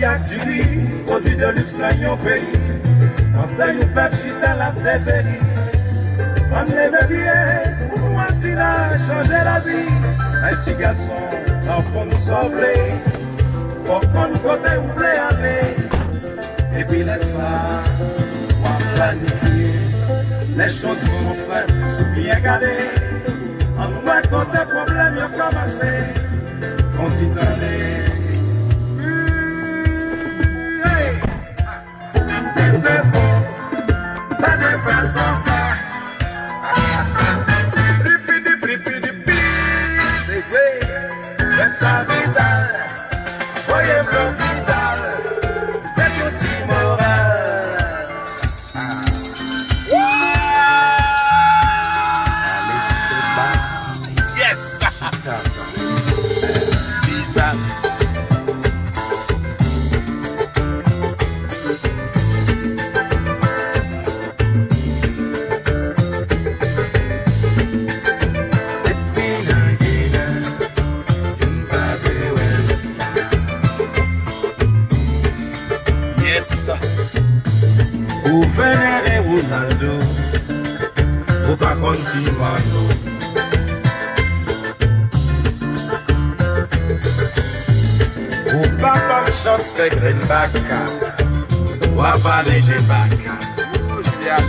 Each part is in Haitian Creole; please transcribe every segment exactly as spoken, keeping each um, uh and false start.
Ak diri, pwodui de liks nan yon peyi. Pandan yon pèp chita l ap deperi. Ann leve pye pou nou asina chanje lavi. Ay ti gason, pa konn sa w vle. Fò w konn kote w vle ale. Epi lè sa, w ap planifye. Les choses sont simples, si w byen gade. Ann wè kote pwoblèm yo kòmanse. Fon ti tande. Hey! Tande bon, tande bèl konsa. Ripidi, ripidi, pi. Se vre. Fèt sa vital. Voye m lopital. Met yon ti moral. Yes! Bizarre. Yes. Gouvènè e Ronaldo, ou pa konn ti mano. Ou pa ban m chans fè grenn baka, w ap ale je baka.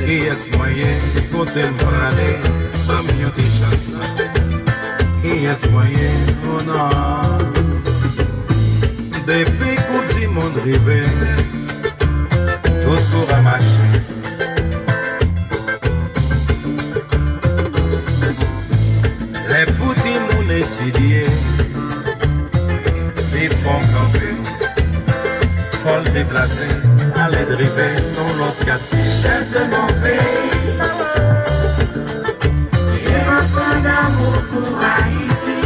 Kiyès mwen ye, kote m prale, ban m yon ti chans. Kiyès mwen ye, o non. Depi koup di mond rive, tout koura mache. Lè pou timoun etidye, li fò kanpe. Fò l deplase, ale drive nan lòt katye. Chèf de mon peyi, gen yon gran damou pou Ayiti.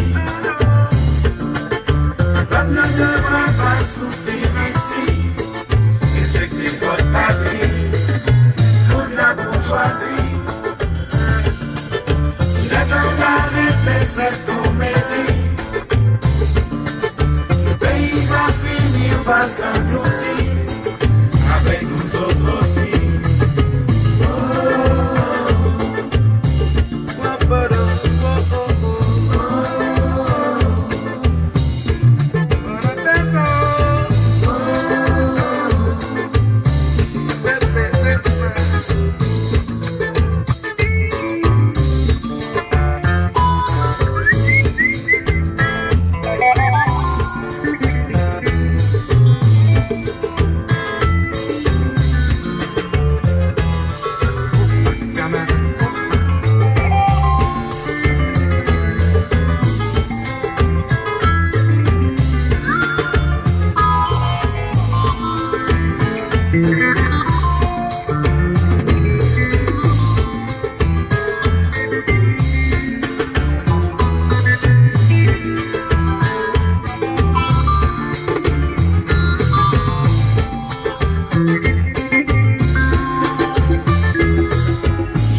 Pèp nou devre pa soufri, mèsi. Respekte kòd patri, tout laboujwazi. Lè tan ka rete sèl komedi. Peyi va fini pa sanglouti. Avèk nou zòt osi. Oh, oh, oh.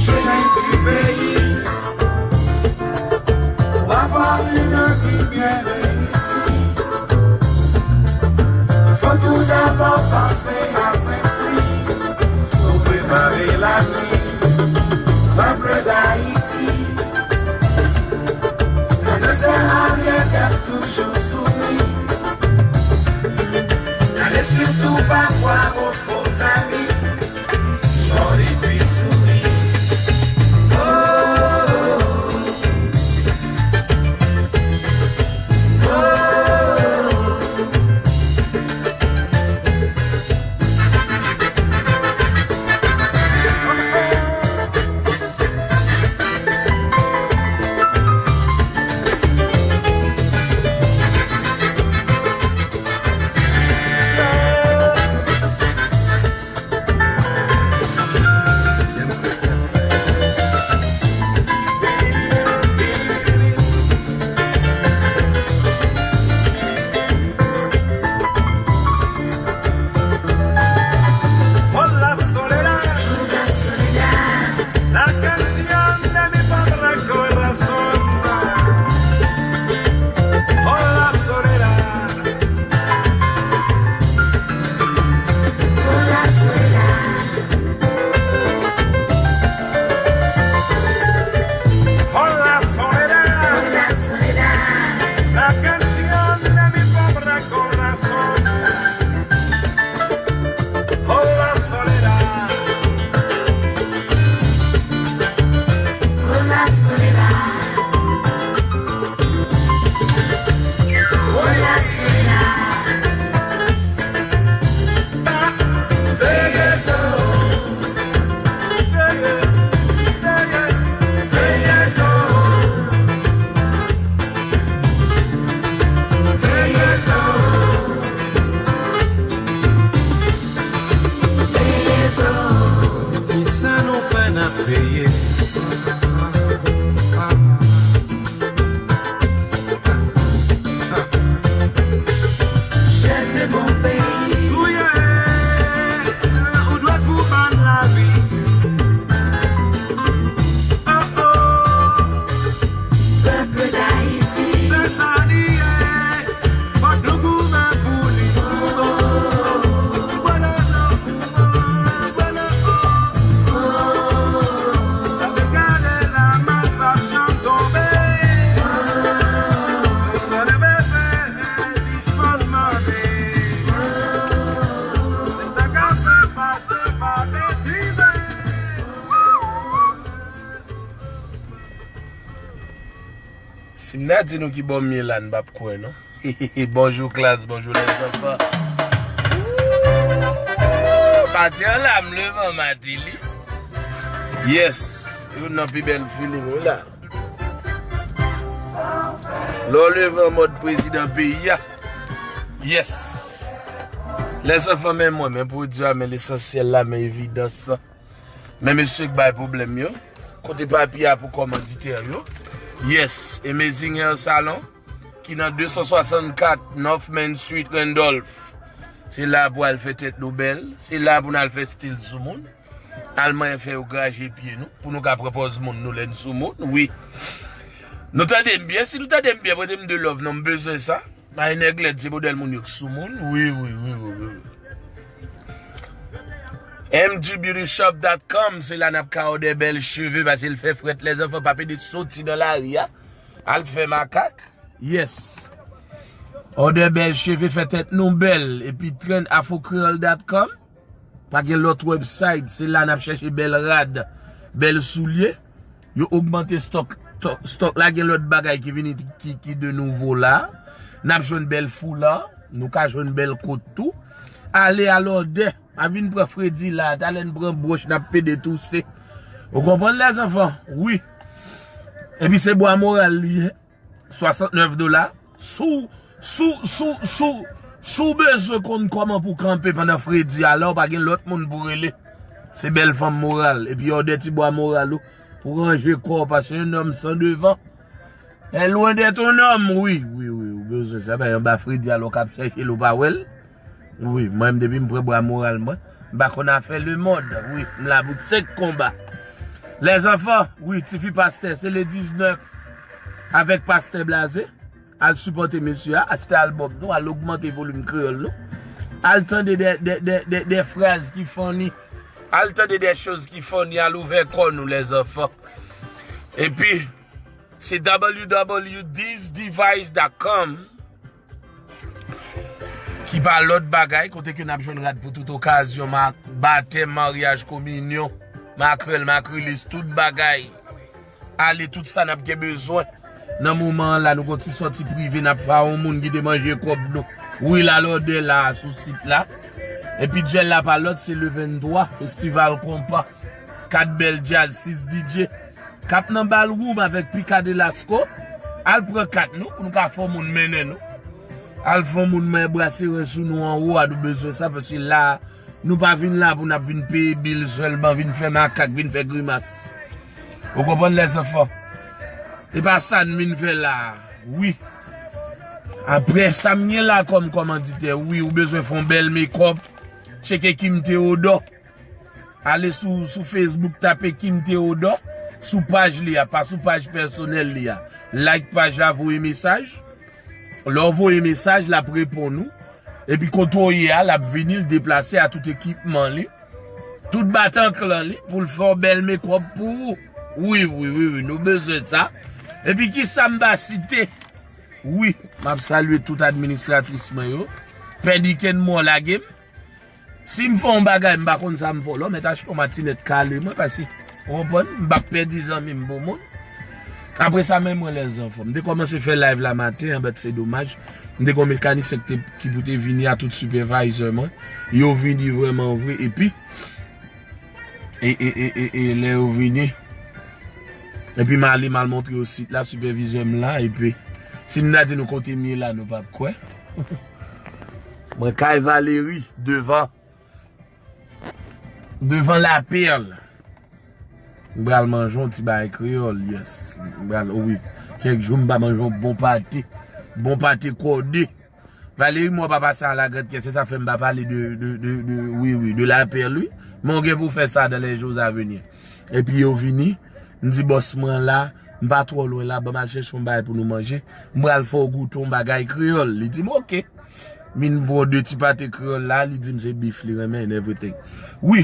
Jenès ti peyi, w ap vwa yon vi byen reyisi. Fò tou dabò panse a enstwi, pou prepare lavni, pèp Dayiti. Se de sè aryè k ap toujou souri. Ale sitou pa kwè o fo zanmi, ki mò epi souri. Oh, oh, oh. M ta di nou ki bò m ye la, n p ap kwè, non. Bonjou, klas, bonjou, lèzanfan. Maten an la, m leve an maten li. Yes, youn nan pi bèl feeling, wi, la. Lè w leve an mòd prezidan peyi a. Yes. Lèzanfan, men mwen, men pwodui a, men lesansyèl la, men evidans lan. Men mesye k bay pwoblèm yo. Kote papye a pou kòmanditè yo. Yes, Amazing Hair Salon, ki nan de san swasannkat North Main Street, Randolph. Se la pou al fè tèt nou bèl. Se la pou n al fè stil sou moun. Al manyen fè yo graje pye nou, pou nou ka pran pòz moun nou lè n sou moun, wi. Nou tande m byen? Si nou tande m byen, pote m de love non, m bezwen sa. Bay nèg lèd, se modèl moun yo k sou moun, wi, wi, wi, wi, wi. M G beauty shop dot com, se la n ap ka òdè bèl cheve, paske l fè frèt, lèzanfan, pa pede soti nan lari a, al fè makak. Yes. Òdè bèl cheve, fè tèt nou bèl, epi trend afro creole dot com. Pa gen lòt website, se la n ap chèche bèl rad, bèl soulye. Yo ogmante stòk, to-, stòk la, gen lòt bagay ki vini ki, ki de nouvo la. N ap jwenn bèl foula, nou ka jwenn bèl kot tou. Ale a lòdè, a vin pran fredi la, talè n pran bwòch, n ap pede touse. Ou konprann, lèzanfan? Wi. Epi se bwa moral li ye. Swasantnèf dola. Si w, si w, si w, si w, si w bezwen konn kòman pou kanpe pandan fredi a, la w pa gen lòt moun pou rele. Se bèl fanm moral. Epi òdè ti bwa moral ou pou ranje kò w, paske un homme sans devant est loin d'être un homme, wi, wi, wi, ou bezwen sa, bay anba fredi a, lè w k ap chèche l, ou pa wè l. Wi, mwen menm depi m pran bwa moral mwen, m pa konn afè lemonn. Wi, m la pou senk konba. Lèzanfan, wi, tifi pastè, se le diznèf avèk pastè Blaze. Al sipòte mesye a, achte albòm nou, al ogmante volim kreyòl nou. Al tande de, de, de, de, de fraz ki funny. Al tande de choz ki funny, al ouvè kò nou, lèzanfan. Epi, se w w w dot device dot com. Ki pa lòt bagay, kote ke n ap jwenn rad pou tout okazyon, ma-, batèm, maryaj, kominyon, makrèl, makrilis, tout bagay. Ale tout sa n ap gen bezwen. Nan moman an la, nou gon ti sòti prive n ap fè a yon moun ki te manje kòb nou. Wi, la lòdè la sou sit la. Epi djèl la pa lòt, se le venntwa, Festival Konpa. Kat bèl djaz, sis D J. K ap nan ballroom avèk Pika de Lasco. Al pran kat nou, pou nou ka fè yon moun mennen nou. Al fè yon moun men brase ren sou nou anwo a, nou bezwen sa, paske la, nou pa vin la pou n ap vin peye bil sèlman, vin fè makak, vin fè grimas. Ou konprann, lèzanfan? E pa sa n vin fè la a. Wi. Apre sa m gen la kòm kòmanditè, wi, ou bezwen fè yon bèl make-up, tcheke Kim Theodore. Ale sou, sou Facebook, tape Kim Theodore, sou paj li a, pa sou paj pèsonèl li a. Like paj la, voye mesaj. Lè w voye mesaj, l ap reponn ou. Epi kote w ye a, l ap vini, l deplase a tout ekipman li. Tout batanklan li, pou l fè yon bèl make-up pou ou. Wi, wi, wi, wi, nou bezwen sa. Epi kisa m pa site? Wi, m ap salye tout administratris mwen yo. Pè Dikenmò lage m. Si m fè yon bagay, m pa konn sa m fè, lò mèt achte yon matinèt kale mwen, paske, ou konprann, m p ap pèdi zanmi m pou moun. Apre sa, men mwen lèzanfan. M te kòmanse fè live la maten an, but se domaj. M te gon mekanisyen ki te, ki pou te vini a tout supervisor mwen. Yo vini vrèman vre, epi, e, e, e, e, e, lè yo vini, epi m ale, m al montre yo sit la, sipèvizè m la, epi, si m ta di nou kote m ye la, nou p ap kwè. Mwen kay Valery, devan, devan Lapèl. M pral manje yon ti bagay kreyòl, yes. M pral, o wi. Kèk jou m pa manje yon bon pate. Bon pate kòde. Valery, mwen pa pase a la grande caisse, se sa fè m pa pale de, de, de, de, wi, wi, de Lapèl, wi. Men w gen pou fè sa dans les jours à venir. Epi yo vini, m di bòs mwen la, m pa twò lwen la, ban m al chèche yon bagay pou nou manje. M pral fè w goute yon bagay kreyòl. Li di m, "Oke." Vin pran de ti pate kreyòl la, li di m se bif li renmen and everything. Wi,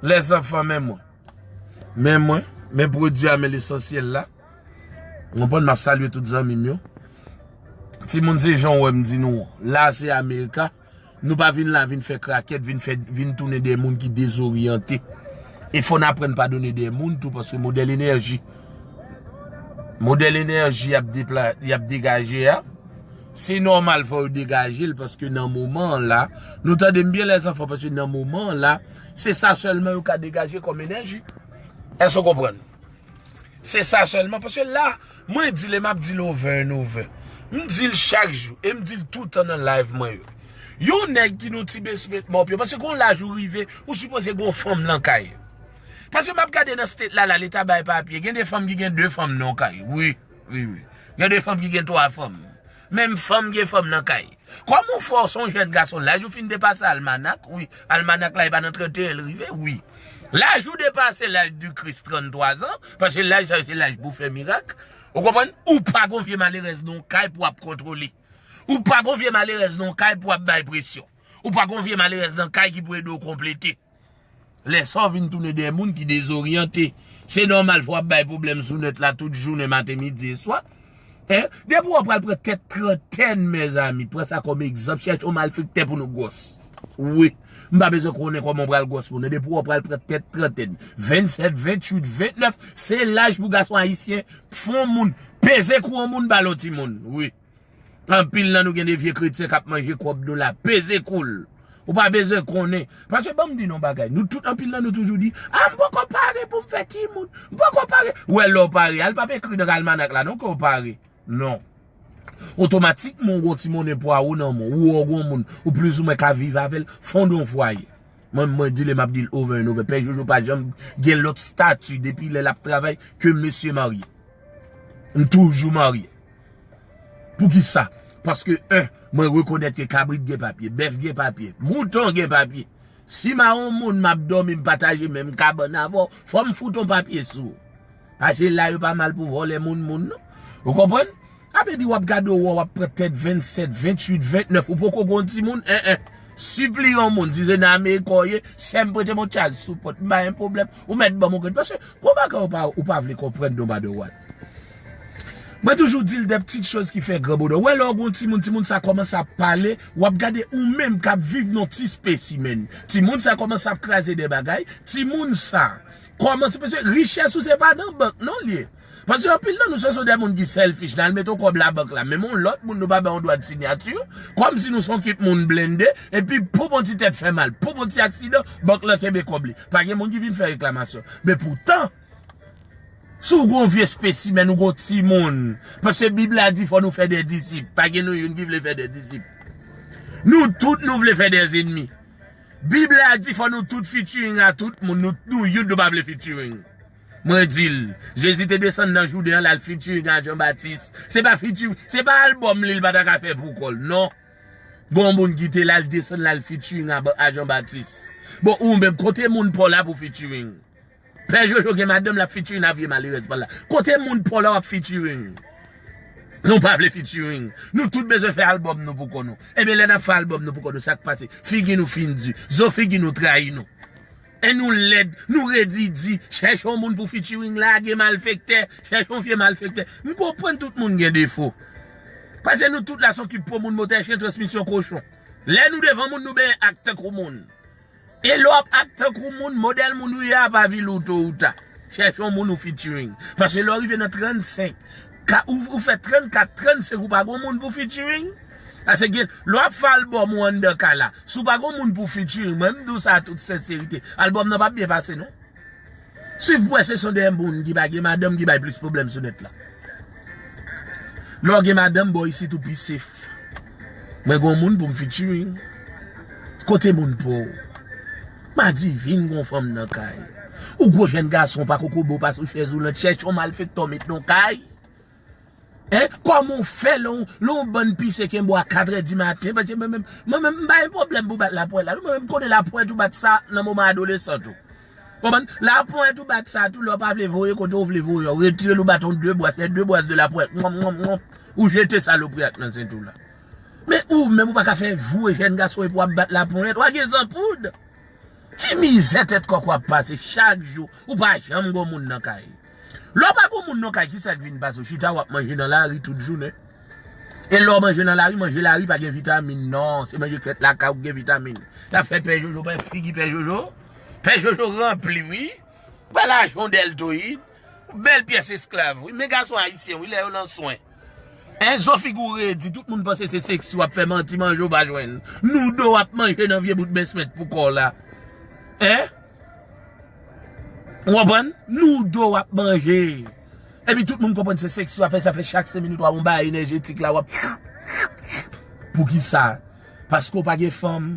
lèzanfan, men mwen. Men mwen, men pwodui a, men lesansyèl la. Ou konprann, m ap salye tout zanmi m yo. Timoun, se jan w wè m di nou, la se Amerika. Nou pa vin la vin fè krakèt, vin fè, vin tounen de moun ki dezoryante. E fò n aprann padone de moun tou, paske modèl enèji Modèl enèji y ap depla-, y ap degaje a, se nòmal fò yo degaje l, paske nan moman an la, nou tande m byen lèzanfan, paske nan moman an la, se sa sèlman yo ka degaje kòm enèji. Èske w konprann? Se sa sèlman, paske la, mwen di l e m ap di l over and over. M di l chak jou, e m di l toutan nan live mwen yo. Yon nèg ki nou ti besmet mòp yo, paske gon laj ou rive, ou sipoze gon fanm nan kay. Paske m ap gade nan state la, la, leta bay papye. Gen de fanm ki gen de fanm nan kay. Wi, wi, wi. Gen de fanm ki gen twa fanm. Menm fanm gen fanm nan kay. Kòman w fè w se yon jèn gason, laj ou fin depase almanak, wi. Almanak la, e pa nan trannteyen l rive, wi. Laj ou depase laj di Kris, tranntwa zan, paske laj sa yo se laj pou fè mirak. Ou konprann? Ou pa gon vye malerèz nan yon kay pou w ap kontwole. Ou pa gon vye malerèz nan yon kay pou w ap bay presyon. Ou pa gon vye malerèz nan kay ki pou ede w konplete. Lè sa w vin tounen de moun ki dezoryante. Se nòmal fò w ap bay pwoblèm sou nèt la tout jounen, maten, midi e swa. Hein? Depi w pral pran tèt trantèn, mezanmi, pran sa kòm egzanp, chèche yon malfektè pou nou gwòs. Wi. M pa bezwen konnen kòman w pral gwòs pou nou. Depi w pral pran tèt trantèn, vennsèt, venntuit, vennèf, se laj pou gason ayisyen fè yon moun, peze kou yon moun, ba l yon timoun. Wi. Anpil nan nou gen de vye kretyen k ap manje kòb nou la, peze kou l. Ou pa bezwen konnen. Paske ban m di nou yon bagay, nou tout, anpil nan nou toujou di, a, m poko pare pou m fè timoun. M poko pare. Ou wè lè w pare, al p ap ekri nan almanak la non ke w pare. Non. Otomatikman, ou gon ti monnen pwa ou nan men w, ou wè w gon moun, ou plizoumwen ka viv avè l, fonde yon fwaye. Mwen, mwen di l e m ap di l over and over. Pè Jojo pa janm gen lòt stati depi lè l ap travay ke mesye marye. M toujou marye. Poukisa? Paske, en, mwen rekonèt ke kabrit gen papye, bèf gen papye, mouton gen papye. Si m a yon moun m ap dòmi, m pataje menm kabann avè w, fò m fout yon papye sou ou. Paske la yo pa mal pou vòlè moun moun, non. Ou konprann? Sa vle di w ap gade w, w ap pran tèt vennsèt, venntuit, vennèf, ou poko gon timoun, en, en. Sipliye yon moun, si se nan Amerik ou ye, sè m prete m yon tjaz sou pòt, m pa gen pwoblèm, ou mèt ban m yon grenn. Paske, gon bagay ou pa, ou pa vle konprann, no matter what. Mwen toujou di l de ptit choz ki fè gran bonè. Ou wè lè w gon timoun, timoun sa kòmanse ap pale, w ap gade ou menm k ap viv nan ti spesimèn. Timoun sa kòmanse ap kraze de bagay, timoun sa kòmanse, paske richès ou se pa nan bank non l ye. Paske anpil nan nou se, se de moun ki selfish, n al mete yon kòb labank la, menm yon lòt moun nou pa ba yon dwa de sinyati, kòmsi nou se yon kip moun blende, epi pou bon ti tèt fè mal, pou bon ti aksidan, bank lan kenbe kòb li. Pa gen moun ki vin fè reklamasyon. Men poutan, si w gon vye spesimèn, ou gon timoun. Paske Bib la di fò nou fè de disip. Pa gen nou youn ki vle fè de disip. Nou tout nou vle fè de zenmi. Bib la di fò nou tout featuring a tout moun. Nou, nou youn nou pa vle featuring. Mwen di l, Jezi te desann nan Jouden an, l al featuring a Jan Batis. Se pa featuring, se pa albòm li, li pa ta ka fè pou kò l, non. Gon moun ki te la, l desann, l al featuring a, a Jan Batis. Bon, ou menm, kote moun pa w la pou featuring? Pè Jojo gen madanm, l ap featuring a vye malerèz pa l la. Kote moun pa w la w ap featuring? Nou pa vle featuring. Nou tout bezwen fè albòm nou pou kò nou. Ebyen, lè n ap fè albòm nou pou kò nou, sa k pase? Figi nou fin di. Zo figi nou trayi nou. E nou lèd, nou redidi. Chèche yon moun pou featuring, lage malfektè. Chèche yon vye malfektè. M konprann tout moun gen defo. Paske nou tout la se yon kip po moun, motè chen, transmisyon kochon. Lè nou devan moun, nou benyen ak tankou moun. E lè w ap ak tankou moun, modèl moun ou ye a pa vin ou to ou ta. Chèche yon moun ou featuring. Paske lè w rive nan trannsenk, ka, ou, ou fè trannkat, trannsenk, ou pa gon moun pou featuring. Paske gen, lè w ap fè albòm ou anndan kay la, si w pa gon moun pou featuring, mwen m di w sa an tout senserite, albòm nan p ap byen pase non. Si w wè se son de moun ki pa gen madanm ki bay plis pwoblèm sou nèt la. Lè w gen madanm bò isit ou pi sef. Mwen gon moun pou m featuring. Kote moun pa w? Madivin gon fanm nan kay. Ou gwo jèn gason pa kokobe w pa sou chèz woulant, chèche yon malfektè w met nan kay. Hein? Kòman w fè lè w, lè w bann pise kenbe w a katrè di maten? Paske mwen menm, mwen menm, m pa gen pwoblèm pou bat lapwèt la. Mwen menm, m konnen lapwèt ou bat sa nan moman adolesant ou. Konprann? Lapwèt ou bat sa tou, lè w pa vle voye kote w vle voye, w retire l, ou bat yon de bwas, se de bwas de lapwèt. Mwonm, mwonm, mwonm. Ou jete salopri ak nan sent ou la. Men ou menm, ou pa ka fè voye jèn gason epi w ap bat laponyèt. W a gen zanpoud. Ki mizè tèt kòk w ap pase chak jou? Ou pa janm gon moun nan kay. Lè w pa gon moun nan kay, ki sa k vin pase w? Chita w ap manje nan lari tout jounen. E lè w manje nan lari, manje lari pa gen vitamin, non. Se manje k fèt lakay ou k gen vitamin. Sa fè Pè Jojo, pè figi Pè Jojo. Pè Jojo ranpli, wi. Pral achte yon dèltoyid. Bèl pyès esklav, wi. Men gason ayisyen, wi, lè yo nan swen. En, zo figi w redi, tout moun panse se seksi w ap fè, manti manje w pa jwenn. Noudo w ap manje nan vye bout bèsmèt pou kò w la. En? Ou konprann? Noudo w ap manje. Epi tout moun konprann se seksi w ap fè, sa fè chak senk minit w ap yon bagay enèjetik la, w ap Poukisa? Paske w pa gen fanm.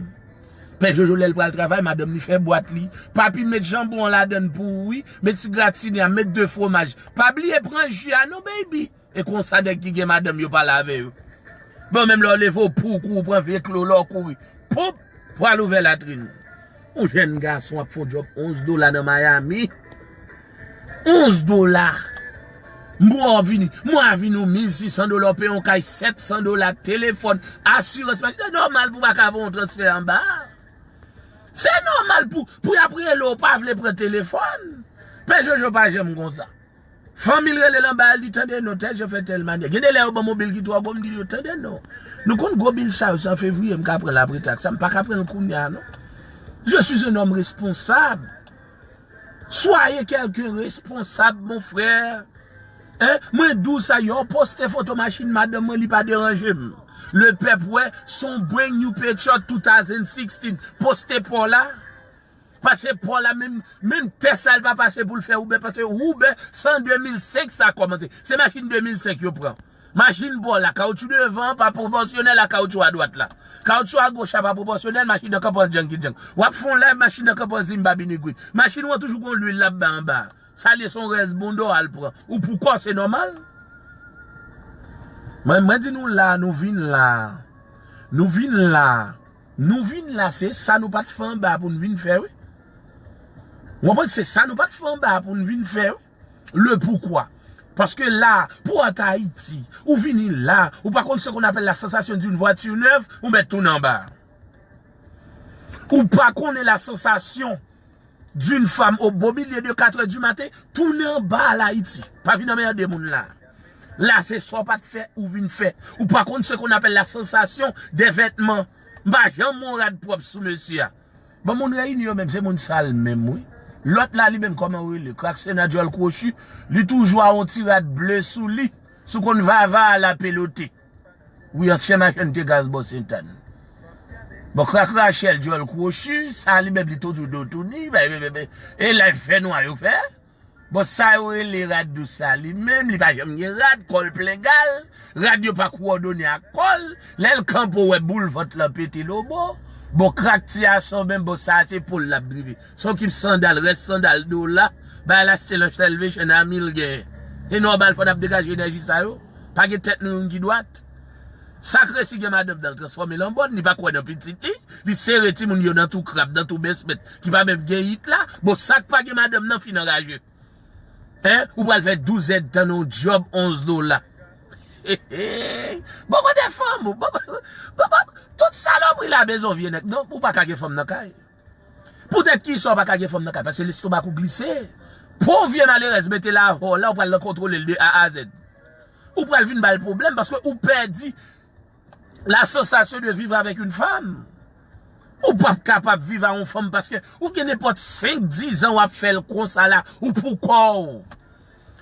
Pè Jojo lè l pral travay, madanm li fè bwat li. Papi met janbon an ladann pou ou wi. Met ti gratine a, met de fwomaj. Pa bliye pran ji a non baby. E konsa nèg ki gen madanm yo pale avè yo. Bon, menm lè w leve w pou w kouri, w pran vye klo lè w kouri. Poup! Pral ouvè latrin. Yon jèn gason ap fè yon djòb onz dola nan Miami. Onz dola. Mwa vini, mwa vini yon mil sis san dola, w peye yon kay sèt san dola, telefòn, asirans, machin. Se nòmal pou w pa ka fè yon transfè anba. Se nòmal pou, pou y ap rele w, w pa vle pran telefòn. Pè Jojo pa janm konsa. Fanmi l rele l anba, l di, "Tande non, tèl jan fè tèl manyè." Gen de lè yo ban m yon bil ki twò gwo, m di yo, "Tande non. Nou konn gwo bil sa yo, se an fevriye m ka pran l apre taks la, m pa ka pran l kounye a non." Je suis un homme responsable. Soyez quelqu'un responsable, mon frère. Hein? Mwen di w sa, yo poste foto machin madanm mwen, li pa deranje m. Lepèp wè, son brand new picture two thousand sixteen. Poste pa w la. Pase pa w la, menm, menm tès la, li pa pase pou l fè Uber, pase Uber, se an de mil senk sa kòmanse. Se machin de mil senk yo pran. Machin pa w la, kawotchou devan pa pwopòsyonèl a kawotchou a dwat la. Kawotchou a goch la pa pwopòsyonèl, machin nan kanpe an djank ki djank. W ap fè yon live, machin nan kanpe an zimbabinigwit. Machin ou an toujou gon lwil l ap bay anba. Sa l ye, se yon rès bonda w al pran. Ou pou kò, se nòmal. Mwen, mwen di nou la, nou vin la. Nou vin la. Nou vin la, se sa nou pa t fè anba pou n vin fè, wi. Ou konprann? Se sa nou pa t fè anba pou n vin fè, wi. Le poukwa? Paske la, pou w ant Ayiti, ou vini la, ou pa konn ce qu'on appelle la sensation d'une voiture neuve, ou mèt tounen anba. Ou pa konnen la sensation d'une femme au beau milieu de quatre heures du matin, tounen anba al Ayiti. Pa vin anmède moun la. La, se sa w pa t fè, ou vin fè. Ou pa konn ce qu'on appelle la sensation des vêtements. M pa janm wè yon rad pwòp sou mesye a. Bon, moun Reyinyon menm, se moun sal menm, wi. Lòt la, li menm, kòman w rele? Kraksena djòl kwochi, li toujou a yon ti rad ble sou li. Si w konn vava a la pelote. Wi, ansyen machann te gaz bò Sentàn. Bon, Krak Rachèl, djòl kwochi, sa li menm, li toujou do touni, e live fè nwa yo fè. Bon, sa yo rele rad dous la, li menm, li pa janm gen rad, kò l plen gal, rad yo pa kowòdone ak kò l, lè l kanpe w wè boul vant lan pete lobo. Bon, Krak ti ason menm, bon, sa se po l l ap drive. Se yon kip sandal, rès sandal do la, bagay l achte nan Salvation a mil gen. E nòmal fò n ap degaje enèji sa yo. Pa gen tèt nou youn ki dwat. Sa k resi gen madanm nan l transfòme l an bòn, li pa kwè nan pitit li, li sere timoun yo nan tou krab, nan tou bèsmèt, ki pa menm gen it la. Bon, sa k pa gen madanm nan fin anraje. Hein? Ou pral fè douz èdtan nan yon djòb onz dola. Bon kote fanm ou? Bon, bon, bon, tout salopri la bezwen vye nèg. Non, ou pa ka gen fanm nan kay. Poutèt kisa w pa ka gen fanm nan kay? Paske lestomak ou glise. Pou yon vye malerèz mete l avè w la, ou pral nan kontwole l de A a Z. Ou pral vin ba l pwoblèm paske ou pèdi la sensation de vivre avec une femme. Ou p ap kapab viv a yon fanm paske ou gen nenpòt senk, diz an w ap fè l konsa la, ou pou kò w.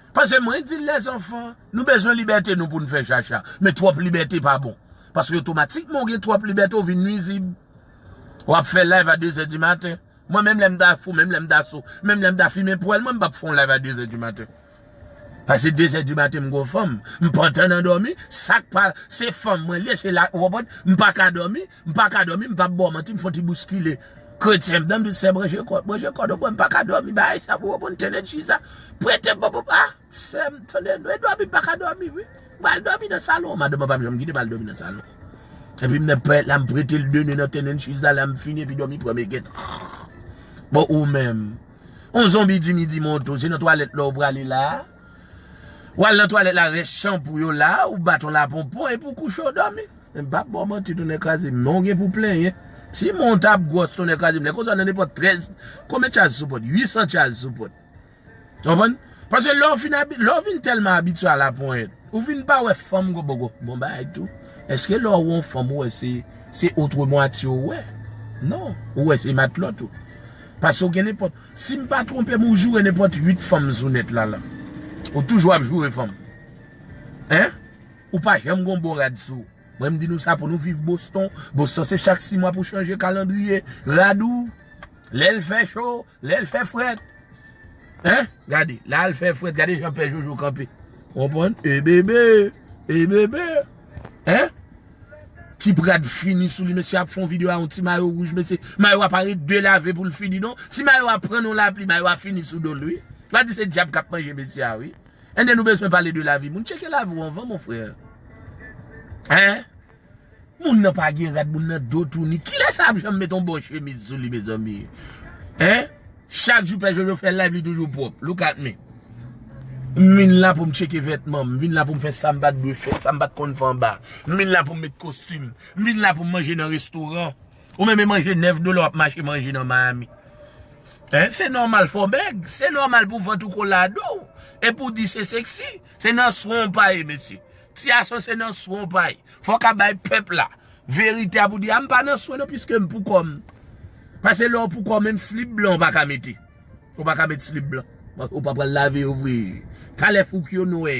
Paske mwen di lèzanfan, nou bezwen libète nou pou n fè chacha. Men twòp libète pa bon. Paske otomatikman w gen twòp libète, w vin nwizib. W ap fè live a de zè di maten. Mwen menm lè m ta fou, menm lè m ta sou, menm lè m ta fimen pwèl, mwen m p ap fè yon live a de zè di maten. Paske de zè di maten m gon fanm, m pantan nan dòmi, sa k pa, se fanm mwen l ye, se la, ou konprann? M pa ka dòmi, m pa ka dòmi, m p ap ba w manti, m fè yon ti bouskile. Kretyen m nan, m di sè branche kò, branche kò, ou konprann, m pa ka dòmi, bagay sa pou w konprann, tennenchi sa, prete m, ah, sè m, tande, nou, e dòmi, m pa ka dòmi, wi. M pral dòmi nan salon, madanm mwen p ap janm kite m al dòmi nan salon. Epi m nan prete, la m prete l de nwi nan tennenchi sa, la m fini, epi dòmi pran m egen. Bon, ou menm. On zonbi di midi monte w, se nan twalèt la w prale la a. W al nan twalèt la, rès chanpou yo la, ou bat yon laponpon epi w kouche w dòmi. Men m p ap ba w manti, tonnè kraze m, men w gen pou plenyen. Si men w t ap gwòs, tonnè kraze m, lè konsa w nan nenpòt trèz, konbyen tchaj sou pòt? Uit san tchaj sou pòt. Ou konprann? Paske lè w fin abi-, lè w vin tèlman abitye a laponyèt, ou vin pa wè fanm gon bon, bon bagay tou. Èske lè w wè yon fanm, ou wè se, se otremwatye w wè? Non, ou wè se matlòt ou. Paske w gen nenpòt, si m pa twonpe m, ou joure nenpòt uit fanm sou nèt la la. Ou toujou ap joure fanm. Hein? Ou pa janm gon bon rad sou. Mwen m di nou sa pou nou viv Boston. Boston se chak sis mwa pou chanje kalandriye rad ou. Lè l fè cho, lè l fè frèt. Hein? Gade, la l fè frèt, gade jan pè Jojo kanpe. Konprann? E bebe, e bebe. Hein? Ki prad fini sou li, mesye ap fè yon videyo a yon ti mayo wouj, mesye. Mayo a pa ret de lave pou l fini, non. Si mayo a pran yon lapli, mayo a fini sou do l, wi. Pa di se dyab k ap manje mesye a, wi. Enben nou bezwen pale de lavi moun. Tcheke lavi w anvan, mon frè. Hein? Moun nan pa gen rad, moun nan do touni. Kilès sa ap janm met yon bon chemiz sou li, mezanmi? Hein? Chak jou pè Jojo fè live, li toujou pwòp. Look at me. M vin la pou m tcheke vètman m. M vin la pou m fè sa m pa t dwe fè, sa m pa t konn fè anba. M vin la pou m met kostim. M vin la pou m manje nan restoran. Ou menm e manje nèf dola w ap mache manje nan Miami. Hein? Se nòmal fò bèg. Se nòmal pou vant ou kolado. E pou di se seksi. Se nan swen w pa ye, mesye. Ti gason se nan swen w pa ye. Fò w ka bay pèp la verite a pou di, a m pa nan swen non, piske m pou kò m. Paske lè w pou kò w, menm slip blan w pa ka mete. Ou pa ka met slip blan. Paske w pa pral lave yo vre. Talè fouk yo nwè.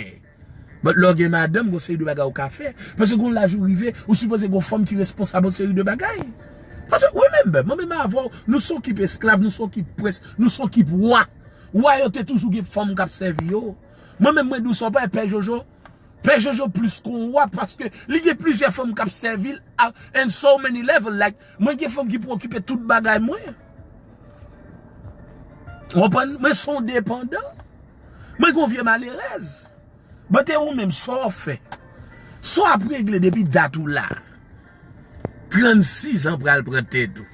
But lè w gen madanm, gon seri de bagay ou ka fè. Paske gon laj ou rive, ou sipoze gon fanm ki responsab yon seri de bagay. Paske, remember, mwen menm avè w, nou se yon kip esklav, nou se yon kip prens, nou se yon kip wa. Wa yo te toujou gen fanm k ap sèvi yo. Mwen menm, mwen di w sa, w pa wè pè Jojo. Pè Jojo plis ke yon wa paske li gen plizyè fanm k ap sèvi l a, in so many level. Like, mwen gen fanm ki pou okipe tout bagay mwen. Ou konprann? Mwen se yon depandan. Mwen gen yon vye malerèz. But e ou menm, sa w fè? Sa w ap regle depi dat ou la? Trannsis an pral pran tèt ou.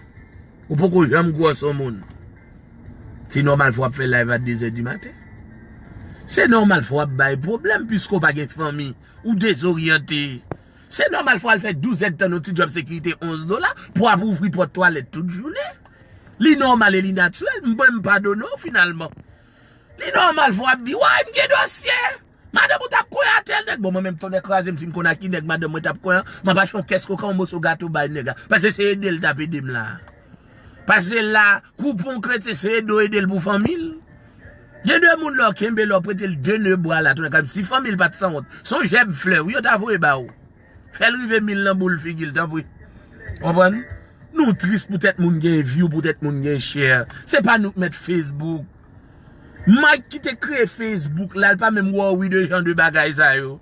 Ou poko janm gwòs yon moun. Se nòmal fò w ap fè live a de zè di maten. Se nòmal fò w ap bay pwoblèm piske w pa gen fanmi. Ou dezoryante. Se nòmal fò w al fè douz èdtan nan yon ti djòb sekirite onz dola pou w ap ouvri pòt twalèt tout jounen. Li nòmal e li natirèl. M, mwen m padone w finalman. Li nòmal fò w ap di, "Way, m gen dosye. Madanm ou t ap konyen a tèl nèg." Bon, mwen menm, tonnè kraze m, si m konn a ki nèg madanm mwen t ap konyen an, m ap achte yon kès koka, yon moso gato bay nèg la. Paske se ede l t ap ede m la. Paske la, kou pou yon kretyen, se ede w ede l pou fanmi l. Gen de moun lè w kenbe, lè w prete l de ne bra la, tonnè kraze m, si fanmi l pa t sanwont, se yon jèb flè, wi, yo ta voye ba ou. Fè l rive mil nan boul figi l, tanpri. Konprann? Nou tris poutèt moun gen view, poutèt moun gen share. Se pa nou k mèt Facebook. Mike ki te kreye Facebook la, l pa menm worry de jan de bagay sa yo.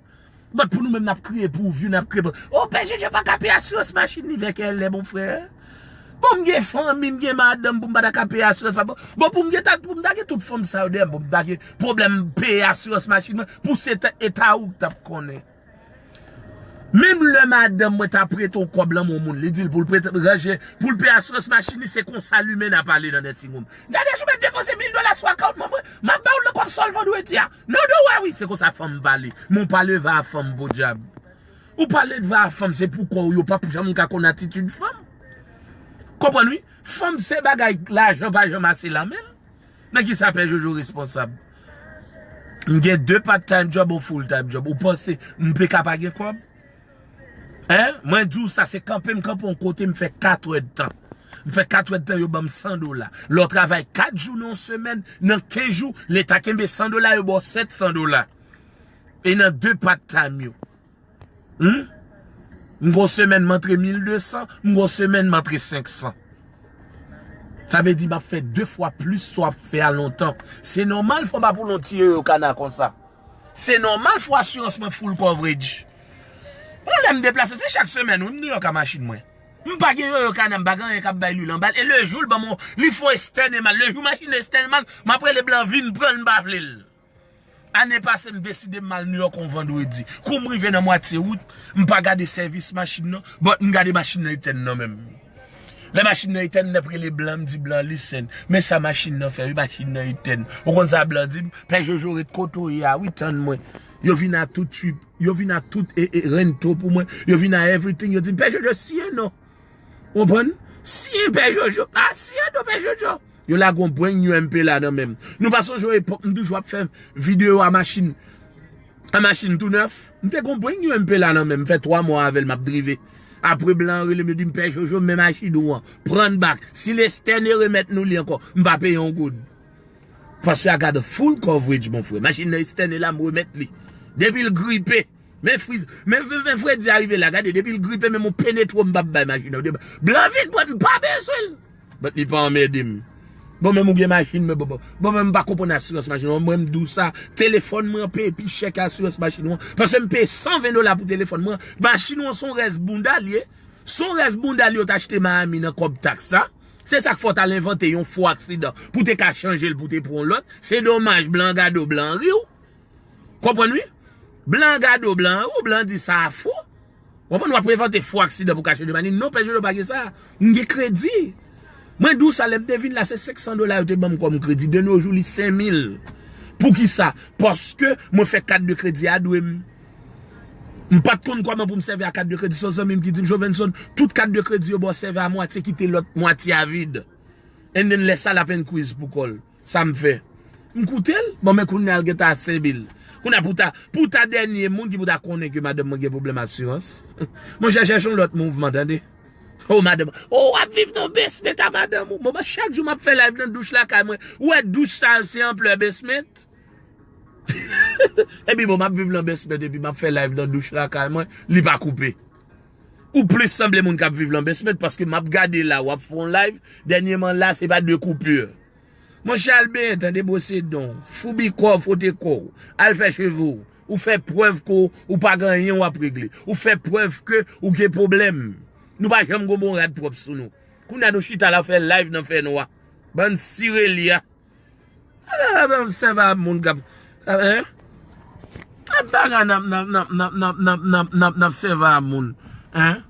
But pou nou menm, n ap kriye pou view, n ap kriye pou, "Oh, pè Jojo pa ka peye asirans machin li vè kèlè, mon frè." Bon, m gen fanmi, m gen madanm pou m pa ta ka peye asirans pa bon. Bon, pou m gen ta, pou m ta gen tout fanm sa yo dèyè m, pou m ta gen pwoblèm peye asirans machin mwen, pou se te eta ou k t ap konnen. Menm lè madanm mwen ta prete yon kòb lan men yon moun, li di l pou l prete, ranje, pou l peye asirans machin li, se konsa limen n ap pale nan nursing home. Gade, si w mèt depoze mil dola sou account mwen, mwen, m ap ba w lòt kòb sa w vandredi a. Non, non, wè, wi, se konsa fanm pale. Men w pa leve a fanm, podyab. Ou pa leve a fanm, se pou kò w, yo p ap janm ka konn atitid fanm. Konprann, wi? Fanm se bagay lajan pa janm ase la menm. Nan ki sa pè Jojo responsab? M gen de part time job, yon full time job. Ou panse m pe ka pa gen kòb? Hein? Mwen di w sa, se kanpe m kanpe yon kote, m fè kat èdtan. M fè kat èdtan, yo ban m san dola. Lè w travay kat jou nan yon semèn, nan kenz jou, leta kenbe san dola, yo ba w sèt san dola. E nan de part time yo. Hmm? M gon semèn m antre mil de san, m gon semèn m antre senk san. Sa vle di m ap fè de fwa plis sa w ap fè a lontan. Se nòmal fò m ap woule yon ti yoyo kana konsa. Se nòmal fò asirans mwen full coverage. Bon, lè m deplase, se chak semèn, wi, m New York a machin mwen. M pa gen yoyo kana, m pa gen anyen k ap bay lwil anba l. E le jou l ban m yon, li fè yon estène mal. Le jou machin nan estène mal, m ap rele blan vin pran l, m pa vle l. Ane pase, m deside m al New York yon vandredi. Kou m rive nan mwatye wout, m pa gade sèvis machin nan, but m gade machin nan etèn nan menm. Lè machin nan etèn, m ap rele blan, m di blan, "Listen, men sa machin nan fè, wi, machin nan etèn." Ou konn sa blan di m? "Pè Jojo, ret kote w ye a, wi, tann mwen." Yo vin a tout trip, yo vin a tout e, e, rento pou mwen, yo vin a everything, yo di m, "Pè Jojo, siyen non." Ou konprann? Siyen pè Jojo, a siyen non pè Jojo. Yo lage yon brand new M P la nan men m. Nou pa sonje yon epòk, m toujou ap fè videyo a machin, a machin tou nèf. M te gon brand new M P la nan men m, m fè twa mwa avè l m ap drive. Apre blan an rele m, yo di m, "Pè Jojo, men machin ou an. Pran l back. Si l estène, remèt nou li ankò." M pa peye yon goud. Paske I got a full coverage, mon frè. Machin nan estène la, m remèt li. Depi l gripe, men friz, men, men, men fredi a rive la, gade, depi l gripe, menm yon penetwo m p ap bay machin nan. Blan vit, bwè, m pa bezwen l. But li pa anmède m. Bon, menm ou gen machin, men bon, bon, bon, men m pa konprann asirans machin nan. Mwen, m di w sa, telefòn mwen an peye pi chè ke asirans machin nan. Paske m peye san ven dola pou telefòn mwen. Machin nan se yon rès bounda l ye. Se yon rès bounda l yo t achte Miami nan kòb taks la. Se sa k fè w t al envante yon fo aksidan pou te ka chanje l, pou te pran yon lòt. Se domaj, blan gade w, blan ri w. Konprann wi? Blan gade w, blan ri w, blan di sa a fo. Konprann, w ap envante fo aksidan pou ka chanje machin. Non, pè Jojo pa gen sa. M gen kredi. Mwen di w sa, lè m te vin la, se senk san dola yo te ban m kòm kredi. De nos jours, li senk mil. Poukisa? Paske mwen fè kat de kredi a dwe m. M pa t konn kòman pou m sèvi a kat de kredi. Se yon zanmi m ki di m, Jovenson, tout kat de kredi yo ba w sèvi a mwatye, kite lòt mwatye a vid. And then lè sa l ap increase pou kò l. Sa m fè? M koute l. Bon, men kounye a l gentan a senk mil. Kounye a pou ta, pou ta dènye moun ki pou ta konnen ke madanm mwen gen pwoblèm asirans. Monchè, chèche yon lòt mouvman, tande. Oh, madanm. Oh, w ap viv nan basement a madanm ou. Bon, bon, chak jou m ap fè live nan douch lakay mwen. Ou wè douch sa yo se anplè basement? Epi bon, m ap viv nan basement epi m ap fè live nan douch lakay mwen, li pa koupe. Ou plis sanble moun k ap viv nan basement paske m ap gade la, w ap fè yon live, dènyèman la, se pa de koupi. Monchè, al benyen, tande, bwose don, foubi kò w, fwote kò w, al fè cheve w, ou fè prèv ke w pa gen anyen w ap regle, ou fè prèv ke ou gen pwoblèm. Nou pa janm gon bon rad pwòp sou nou. Kounye a nou chita la fè live nan fènwa. Bann sirelya. Ala, ala, n ap sèvi a moun k ap, hein? Ap bagay n ap, n ap, n ap, n ap, n ap, n ap, n ap, n ap, n ap sèvi a moun, hein?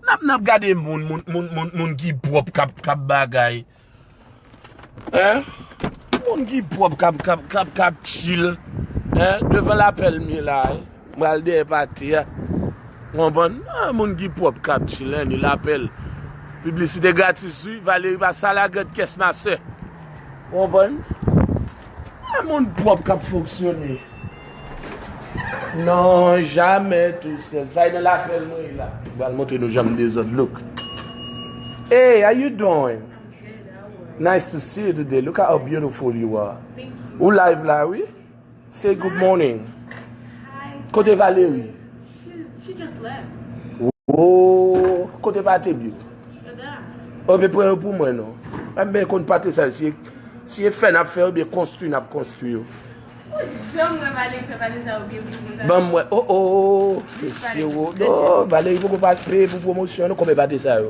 N ap, n ap gade moun, moun, moun, moun, moun ki pwòp k ap, k ap bagay. Hein? Moun ki pwòp k ap, k ap, k ap, k ap chill. Hein? Devan lapèl m ye la, hein? M pral dèyè pati a. Ou konprann? Ah, moun ki pwòp k ap chill, hein, li lapèl. Piblisite gratis, wi. Valerie pa sa la, gad kès masè. Ou konprann? Ah, moun pwòp k ap fonksyone. Non, jamè tousèl. Sa e nan lapèl mwen ye la. M pral montre nou jan m dezòd, look. Hey, how you doing? Nice to see you today. Look at how beautiful you are. Ou live la, wi. Say good morning. Hi. Kote Valerie? She's, she just left. Oh, kote Patib yo? They're there. Oh, men pran yo pou mwen non. Mwen konn pate sa, si, si e fè n ap fè yo, byen konstwi n ap konstwi yo. Ou janm wè Valerie fè pate sa yo byen vit konsa? Ban mwen, oh, oh, oh, mesye, oh, non, Valerie poko pa peye pou pwomosyon, non, konbyen pate sa yo?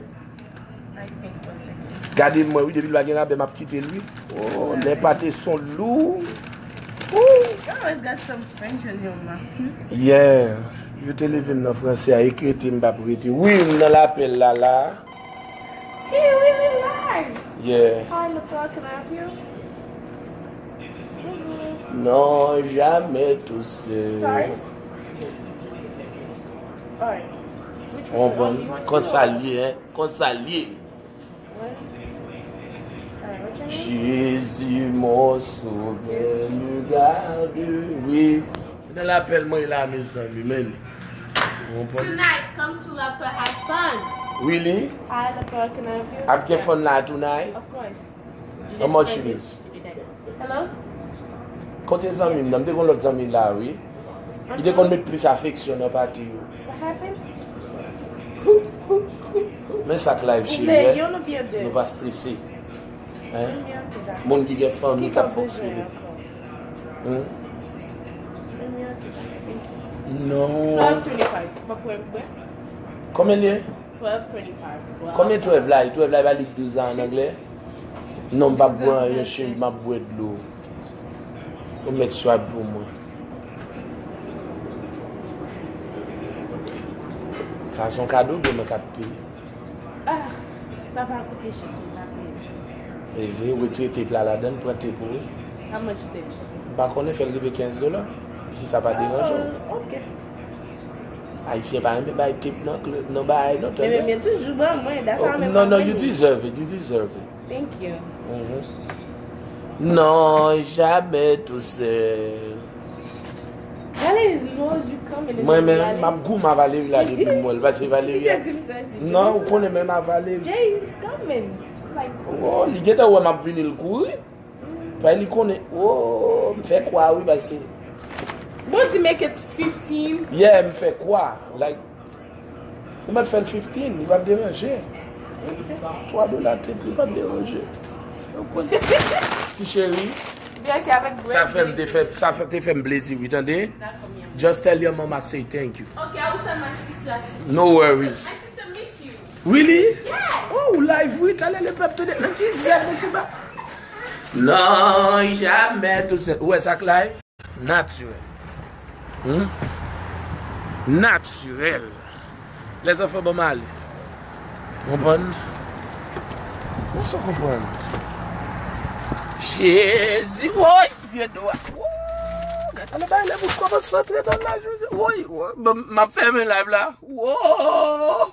Gade mwen wi, depi l pa gen rabè, m ap kite l wi. Oh, lè pate son lou. Ooh. You always got some French in your mouth. Hmm? Yeah, yo te leve m nan franse a, ekrete m p ap rete. Wi, m nan lapèl la la. He really live. Yeah. Hi, Laquan, can I help you? Non, jamè tousèl. Sorry? Alright. Which one? Ou konprann? Oh, you want to— Konsa l ye, hein? Konsa l ye. What? Alright, what's your name? Jésus, mon sauveur, me garde. Wi. Nan lapèl mwen la, mezanmi, men. Ou konprann? Tonight, come to Lapel, have fun. Really? Hi, Lapel, can I help you? Ap gen fun la tonight? Of course. How much it is? Hello? Kote zanmi m nan? M te gon lòt zanmi la, wi. Li te konn met plis afeksyon nan pati yo. What happened? Men sa k live, cheri, eh? Nou pa strese. Hein? Moun ki gen fanmi k ap fonksyone. Hmm? Non. Twelve twenty-five. Mwen pran bwè. Konbyen l ye? Twelve twenty-five. Konbyen twelve la ye? Twelve la, e pa li k douz la an anglè? Non, m p ap bwè anyen, cheri, m ap bwè dlo. Ou mèt swipe pou mwen. Sa se yon kado, oubyen mwen k ap peye? Ah, sa pa koute chè si w pa peye. E vre, ou retire tep la ladan l, pran tep ou, wi. How much tep? M pa konnen, fè l rive kenz dola, si sa pa deranje w. Ah, ok. Ayisyen pa renmen bay tip nan kle-, nan bagay non, tande. Men men toujou ban mwen, that's how I'm— Oh, no, no, you deserve it, you deserve it. Thank you. Mhm. Non, jamè tousèl. Valerie knows you coming. Mwen menm, m ap goumen a Valerie la depi m wè l, paske Valerie a— Li te di m sa, di, non, ou konnen menm a Valerie. Jay is coming. Like— Oh, li gentan wè m ap vini, l kouri. Bay li konnen, oh, m fè kwa wi, pase. Bon, di make it fifteen. Yeah, m fè kwa. Like, ou mèt fè l fifteen, li p ap deranje. Twa dola tip, li p ap deranje. Ti cheri, Byen ki avèk sa fè m te fè, sa fè, te fè m plezi, wi, tande? Just tell your mama say thank you. Okay, I will tell my sister. No worries. My sister miss you. Really? Yes. Oh, live, wi, talè le pèp tande. Nan ki zèb ou ki ba? Non, jamè tou sèl. Ou wè sa k live? Natirèl. Hmm? Natirèl. Lèzanfan, ban m ale. Konprann? Ou sa konprann? Jezi, woy! Vye dwa. Woo! Gad ale bay lè bouch kòmanse antre nan laj. Woy! Woy! Ban m, m ap fèmen live la. Woo!